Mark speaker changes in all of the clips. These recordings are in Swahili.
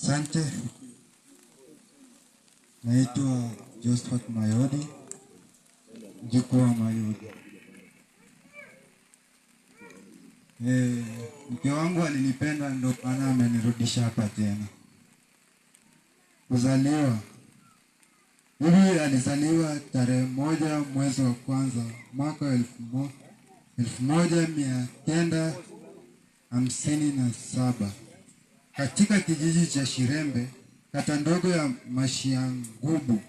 Speaker 1: Asante. Naitwa Josephat Mayodi, mjukuu wa Mayodi. Mke wangu alinipenda ndio maana amenirudisha hapa tena. Kuzaliwa. Bibi alizaliwa tarehe 1 mwezi wa kwanza mwaka 1957 katika kijiji cha Shirembe, kata ndogo ya Mashiangubu,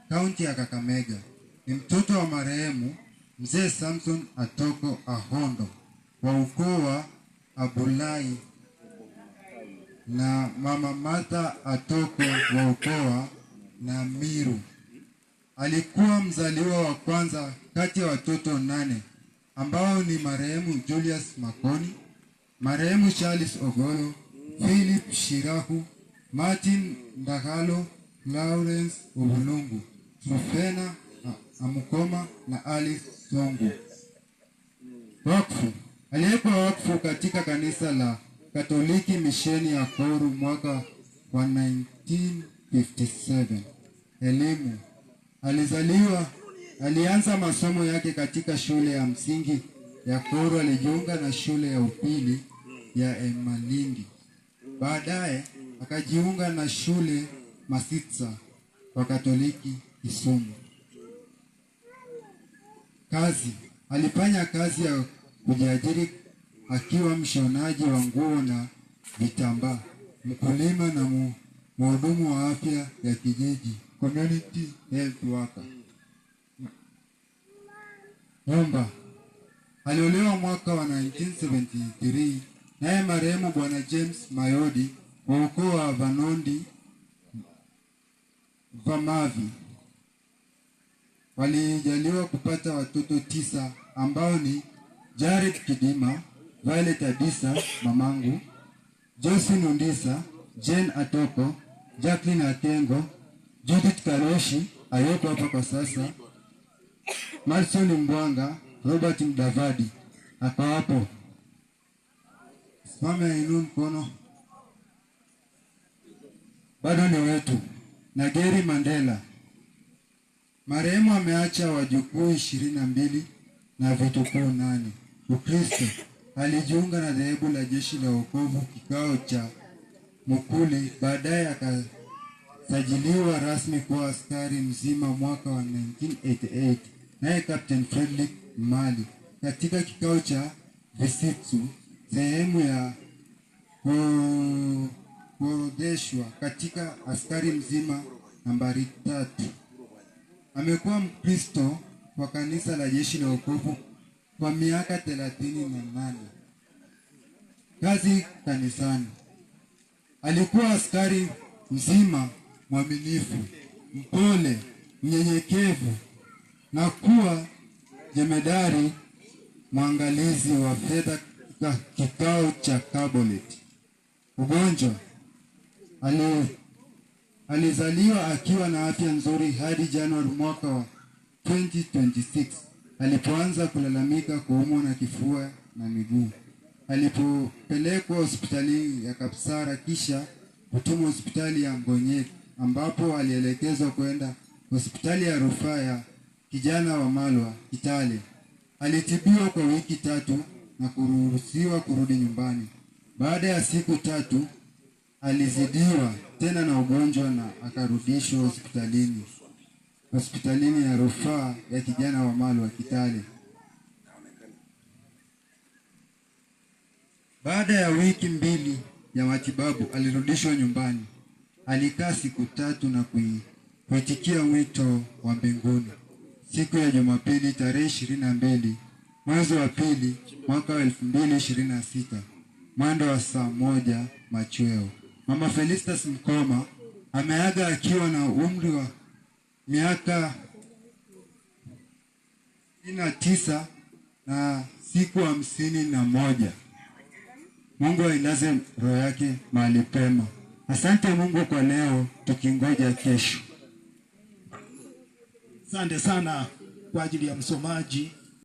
Speaker 1: kaunti ya Kakamega. Ni mtoto wa marehemu Mzee Samson Atoko Ahondo wa ukoo wa Abulai na Mama Martha Atoko wa ukoo wa Namiru. Alikuwa mzaliwa wa kwanza kati ya watoto 8 ambao ni marehemu Julius Makoni, marehemu Charles Ogolo, Philip Shirahu, Martin Ndagalo, Lawrence Obulungu, Trufena Amukoma na Alice Songu. Wakfu. Aliwekwa wakfu katika kanisa la Katoliki misheni ya Koru mwaka wa 1957. Elimu. Alianza masomo yake katika shule ya msingi ya Koru. Alijiunga na shule ya upili ya Emalindi. Baadaye akajiunga na shule Masitsa wa Katoliki Kisumu. Kazi. Alifanya kazi ya kujiajiri akiwa mshonaji wa nguo na vitambaa, mkulima na mhudumu wa afya ya kijiji, community health worker. Nyumba. Aliolewa mwaka wa 1973 naye marehemu Bwana James Mayodi wa ukoo wa Vanondi Vamavi. Walijaliwa kupata watoto 9 ambao ni Jared Kidima, Violet Adisa mamangu, Josephine Undisa, Jane Atoko, Jacqueline Atengo, Judith Karoshi hayuko hapa kwa sasa, Marson Mbwanga, Robert Mdavadi akawapo. Simame ainue mkono. Bado ni wetu. Na Gary Mandela. Marehemu ameacha wajukuu 22 na vitukuu 8. Ukristo. Alijiunga na dhehebu la Jeshi la Wokovu kikao cha Mukuli, baadaye akasajiliwa rasmi kuwa askari mzima mwaka wa 1988 naye Captain Frederick Mali katika kikao cha Visitsu, sehemu ya kuorodheshwa katika askari mzima nambari 3. Amekuwa Mkristo wa kanisa la Jeshi la Wokovu kwa miaka 38. Kazi kanisani. Alikuwa askari mzima mwaminifu, mpole, mnyenyekevu na kuwa jemedari mwangalizi wa fedha katika kikao cha Kabolet. Ugonjwa. Alizaliwa akiwa na afya nzuri hadi Januari mwaka wa 2026 alipoanza kulalamika kuumwa na kifua na miguu. Alipopelekwa hospitali ya Kapsara kisha kutumwa hospitali ya Ngonyet ambapo alielekezwa kwenda hospitali ya rufaa ya Kijana wa Malwa Kitale. Alitibiwa kwa wiki 3 na kuruhusiwa kurudi nyumbani. Baada ya siku 3 alizidiwa tena na ugonjwa na akarudishwa hospitalini ya rufaa ya Kijana wa Malwa Kitale. Baada ya wiki 2 ya matibabu alirudishwa nyumbani. Alikaa siku 3 na kuitikia wito wa mbinguni. Siku ya Jumapili tarehe 22 mwezi wa pili mwaka wa 2026 mwendo wa saa 1 machweo. Mama Felistus Mkoma ameaga akiwa na umri wa miaka 69 na siku 51. Mungu ailaze roho yake mahali pema. Asante Mungu kwa leo, tukingoja kesho.
Speaker 2: Asante sana kwa ajili ya msomaji.